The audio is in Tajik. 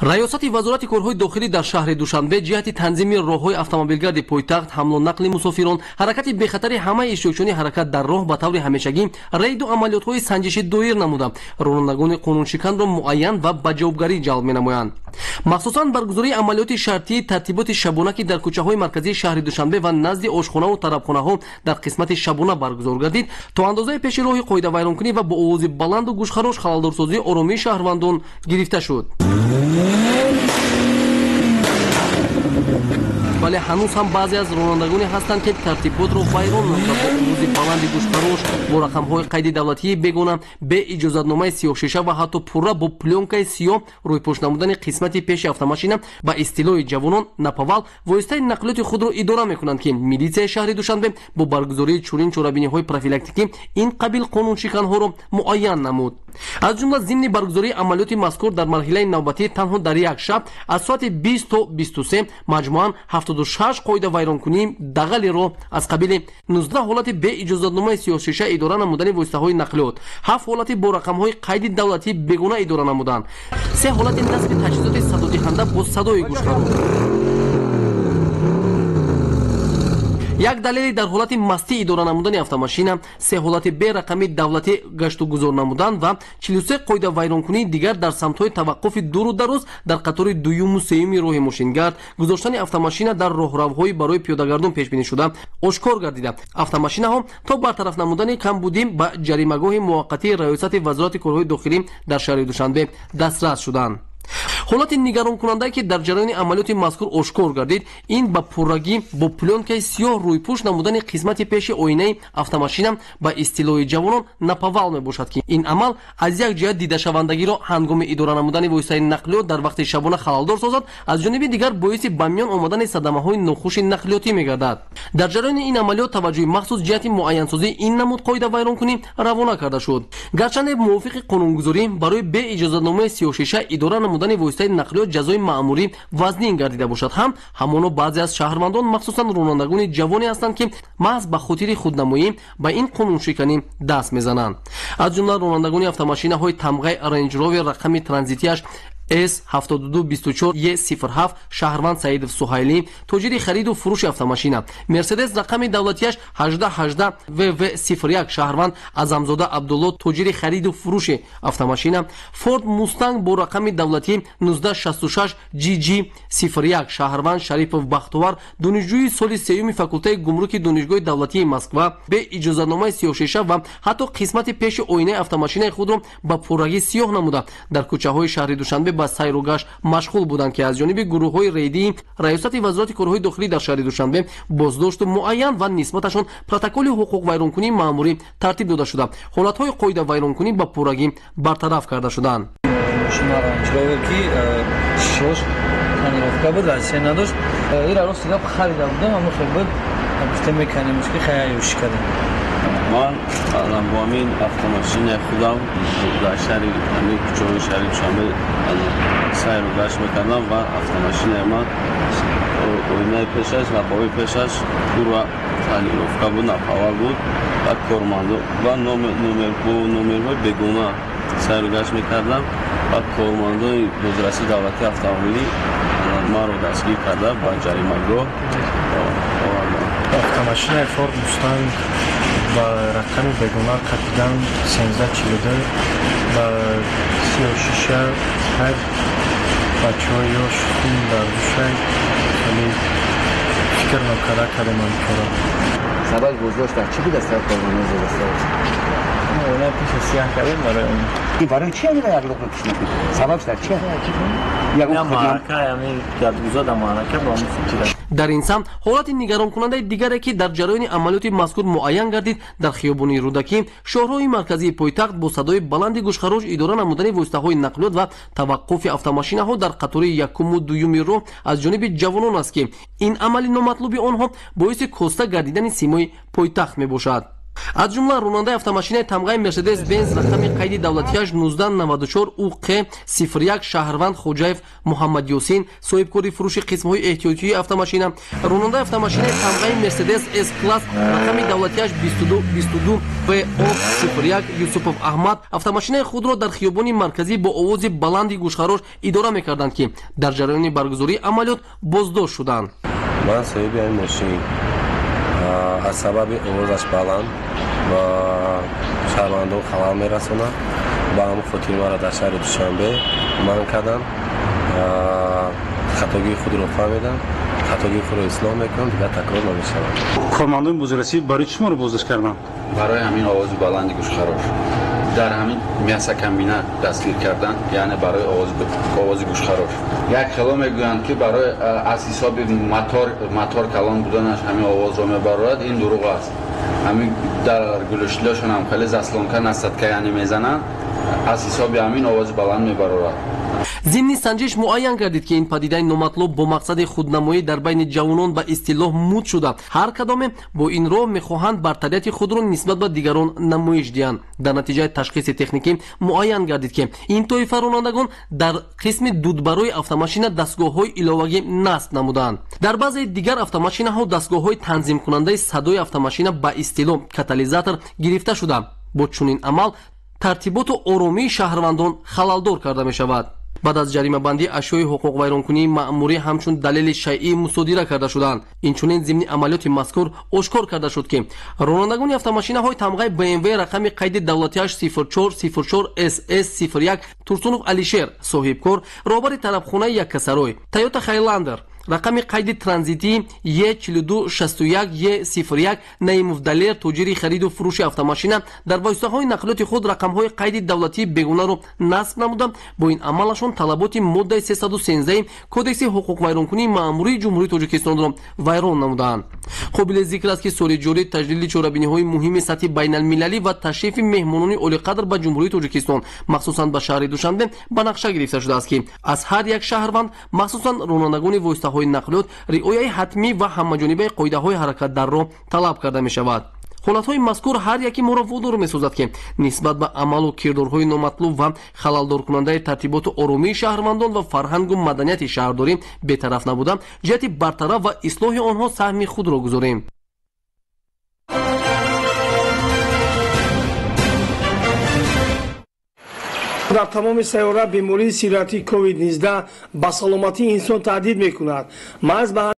Раёсати Вазорати корҳои дохилӣ дар шаҳри Душанбе ҷиҳати танзими роҳҳои автомобилгарди пойтахт, ҳамлу нақли мусофирон, ҳаракати бехатари ҳамаи иштирокчиёни ҳаракат дар роҳ ба таври ҳамешагӣ рейду амалиётҳои санҷишӣ доир намуда, ронандагони қонуншиканро муайян ва ба ҷавобгарӣ ҷалб менамоянд. Махсусан баргузории амалиёти шартии тартиботи шабона, ки дар кӯчаҳои марказии шаҳри Душанбе ва назди ошхонаву тарабхонаҳо дар қисмати шабона баргузор гардид, то андозаи пеши роҳи қоидавайронкунӣ ва бо овози баланду гӯшхарош халалдорсозии оромии шаҳрвандон гирифта шуд. Вале ҳанӯз ҳам баъзе аз ронандагоне ҳастанд, ки тартиботро вайрон намуда, бо овози баланди гӯшхарош, бо рақамҳои қайди давлатии бегона, бе иҷозатномаи сиёҳшиша ва ҳатто пурра бо плёнкаи сиёҳ рӯйпӯш намудани қисмати пеши автомашина, ба истилоҳи ҷавонон наповал, воситаи нақлиёти худро идора мекунанд, ки милитсияи шаҳри Душанбе бо баргузории чунин чорабиниҳои профилактикӣ ин қабил қонуншиканҳоро муайян намуд. Аз ҷумла зимни баргузории амалиёти мазкур дар марҳилаи навбатӣ танҳо дар як шаб аз соати 20 то 23 маҷмӯан 76 қоидавайронкунии дағалиро аз қабили 19 ҳолати беиҷозатномаи сиёҳшиша идора намудани воситаҳои нақлиёт, 7 ҳолати бо рақамҳои қайди давлатӣ бегона идора намудан, 3 ҳолати насби таҷҳизоти садодиҳанда бо садои гӯшхарош, як далели дар ҳолати мастӣ идора намудани автомашина, 3 ҳолати берақами давлатӣ гаштугузор намудан ва 43 қоидавайронкунии дигар дар самтҳои таваққуфи дуру дароз дар қатори дуюму сеюми роҳи мошингард, гузоштани автомашина дар роҳравҳои барои пиёдагардон пешбинӣ шуда ошкор гардида. Автомашинаҳо то бартараф намудани камбудӣ ба ҷаримагоҳи муваққатии Раёсати Вазорати корҳои дохилӣ дар шаҳри Душанбе дастрас шуданд. Ҳолати нигаронкунандае, ки дар ҷараёни амалиёти мазкур ошкор гардид, ин ба пуррагӣ бо плёнкаи сиёҳ рӯйпӯш намудани қисмати пеши оинаи автомашина, ба истилоҳи ҷавонон наповал мебошад, ки ин амал аз як ҷиҳат дидашавандагиро ҳангоми идора намудани воситаи нақлиёт дар вақти шабона халалдор созад, аз ҷониби дигар боиси ба миён омадани садамаҳои нохуши нақлиётӣ мегардад. Дар ҷараёни ин амалиёт таваҷҷӯҳи махсус ҷиҳати муайянсозии ин намуд қоидавайронкунӣ равона карда шуд. Гарчанде мувофиқи қонунгузорӣ барои беиҷозатномаи сиёҳшиша идора намудани воситаи нақлиёт ҷазои маъмурӣ вазнин гардида бошад ҳам, ҳамоно баъзе аз шаҳрвандон, махсусан ронандагони ҷавоне ҳастанд, ки маҳз ба хотири худнамоӣ ба ин қонуншиканӣ даст мезананд. Аз ҷумла ронандагони автомашинаҳои тамғаи Range Rover рақами транзитиаш S7224 E07 шаҳрванд Саидов Суҳайлӣ, тоҷири хариду фурӯши автомашина, Мерседес рақами давлатиаш 1818 VV01 шаҳрванд Азамзода Абдулло, тоҷири хариду фурӯши автомашина, Форд Мустанг бо рақами давлатӣ 1966 GG01 шаҳрванд Шарипов Бахтовар, донишҷӯи соли сеюми факултаи гумруки Донишгоҳи давлатии Москва, бе иҷозатномаи сиёҳшиша ва ҳатто қисмати пеши оинаи автомашинаи худро ба пуррагӣ сиёҳ намуда дар кӯчаҳои шаҳри Душанбе ба сайру гашт машғул буданд, ки аз ҷониби гурӯҳҳои рейдии Раёсати Вазорати корҳои дохилӣ дар шаҳри Душанбе боздошту муайян ва нисбаташон протоколи ҳуқуқвайронкунии маъмурӣ тартиб дода шуда, ҳолатҳои қоидавайронкунӣ ба пуррагӣ бартараф карда шуданд. Мошина Range Rover, ки шишош тонировка буд, вазифа надошт. Ира рости гап харида будам, аммо хел буд, гуфтем меканемш, ки хая ёши кардем. Ман бо ҳамин автомашинаи худам дар шаҳри ҳамин кӯчаҳои шаҳри Душанбе сайру гашт мекардам ва автомашинаи ман оинаи пешаш ва бои пешаш пурра тонировка буд, наповал буд ва кормандо ва бо номерҳои бегона сайру гашт мекардам ва кормандони бозрасии давлатии автомобилӣ маро дастгир карда ба ҷаримагоҳ оварданд. Автомашинаи Форд Мустанг ба рақами бегона капидан 1342 ба сиёҳшиша, ҳар бачаҳои ёш хун дар гӯшай, хеле фикр нокарда кардем ҳамин корро. Сабаби боздошт дар чӣ буд аз тарафи кормандони зердаста? Оина пеша сиёҳ кардем барои он. Ин барои чӣ ҳамин як луқма пишнакӣ? Сабабш дар чӣ? Маърака, ҳамин гардгузар дар маърака ба ҳамин хотир. Дар ин самт ҳолати нигаронкунандаи дигаре, ки дар ҷараёни амалиёти мазкур муайян гардид, дар хиёбони Рӯдакӣ, шоҳроҳи марказии пойтахт, бо садои баланди гӯшхарош идора намудани воситаҳои нақлиёт ва таваққуфи автомашинаҳо дар қатори якуму дуюми роҳ аз ҷониби ҷавонон аст, ки ин амали номатлуби онҳо боиси коста гардидани симои пойтахт мебошад. Аз ҷумла ронандаи автомошинаи тамғаи Мерседес Бенз рақами қайди давлатияш 1994 УҚ 01 шаҳрванд Хоҷаев Муҳаммадёсин, соҳибкори фурӯши қисмҳои эҳтиётии автомошина, ронандаи автомошинаи тамғаи Мерседес С класс рақами давлатияш 2222 ВО 01 Юсупов Аҳмад автомошинаи худро дар хиёбони марказӣ бо овози баланди гӯшхарош идора мекарданд, ки дар ҷараёни баргузории амалиёт боздошт шуданд. Ман соҳиби ин мошин аз сабаби овозаш баланд ва шаҳрвандон халал мерасонад, ба ҳамон хотир маро дар шаҳри Душанбе манъ карданд. Хатогии худро фаҳмидам, хатогии худро ислоҳ мекунам, дигар такрор намешавад. Кормандони бозрасӣ барои чӣ шуморо боздошт карданд? Барои ҳамин овози баланди гӯшхарош дар ҳамин мясокомбинат дастгир кардан, яъне барои овози гӯшхарош. Як хело мегӯянд, ки барои аз ҳисоби мотор калон буданаш ҳамин овозро мебарорад. Ин дурӯғ аст. Ҳамин дар гулӯшлиашон ҳам хеле заслонка насадка яъне мезананд, аз ҳисоби ҳамин овози баланд мебарорад. Зимни санҷиш муайян гардид, ки ин падидаи номатлуб бо мақсади худнамоӣ дар байни ҷавонон ба истилоҳ муд шуда, ҳар кадоме бо ин роҳ мехоҳанд бартарияти худро нисбат ба дигарон намоиш диҳанд. Дар натиҷаи ташхиси техникӣ муайян гардид, ки ин тоифа ронандагон дар қисми дудбарои автомошина дастгоҳҳои иловагӣ насб намуданд. Дар баъзеи дигар автомошинаҳо дастгоҳҳои танзимкунандаи садои автомошина ба истилоҳ катализатор гирифта шуда, бо чунин амал тартиботу оромии шаҳрвандон халалдор карда мешавад. Баъд аз ҷаримабандӣ ашёи ҳуқуқвайронкунии маъмурӣ ҳамчун далели шайъӣ мусодира карда шуданд. Инчунин зимни амалиёти мазкур ошкор карда шуд, ки ронандагони автомошинаҳои тамғаи БМВ рақами қайди давлатияш 0404 СС 01 Турсунов Алишер, соҳибкор, роҳбари тарабхонаи Яккасарой, Тойота Хайландер рақами қайди транзитии Е4261 Е01 Наимов Далер, тоҷири хариду фурӯши автомошина, дар воситаҳои нақлиёти худ рақамҳои қайди давлатии бегунаро насб намуда, бо ин амалашон талаботи моддаи 313 Кодекси ҳуқуқвайронкунии маъмурии Ҷумҳурии Тоҷикистонро вайрон намудаанд. Қобили зикр аст, ки соли ҷорӣ таҷлили чорабиниҳои муҳими сатҳи байналмилалӣ ва ташрифи меҳмонони олиқадр ба Ҷумҳурии Тоҷикистон, махсусан ба шаҳри Душанбе, ба нақша гирифта шудааст, ки аз ҳар як шаҳрванд, махсусан ронандагони воситаҳои нақлиёт, риояи ҳатмӣ ва ҳамаҷонибаи қоидаҳои ҳаракат дар роҳ талаб карда мешавад. Ҳолатҳои мазкур ҳар яки моро водор месозад, ки нисбат ба амалу кирдорҳои номатлуб ва халалдоркунандаи тартиботу оромии шаҳрвандон ва фарҳангу маданияти шаҳрдорӣ бетараф набуда, ҷиҳати бартараф ва ислоҳи онҳо саҳми худро гузорем. Дар тамоми сайёра бемории сироятии COVID-19 ба саломатии инсон таҳдид мекунад. Маҳз ба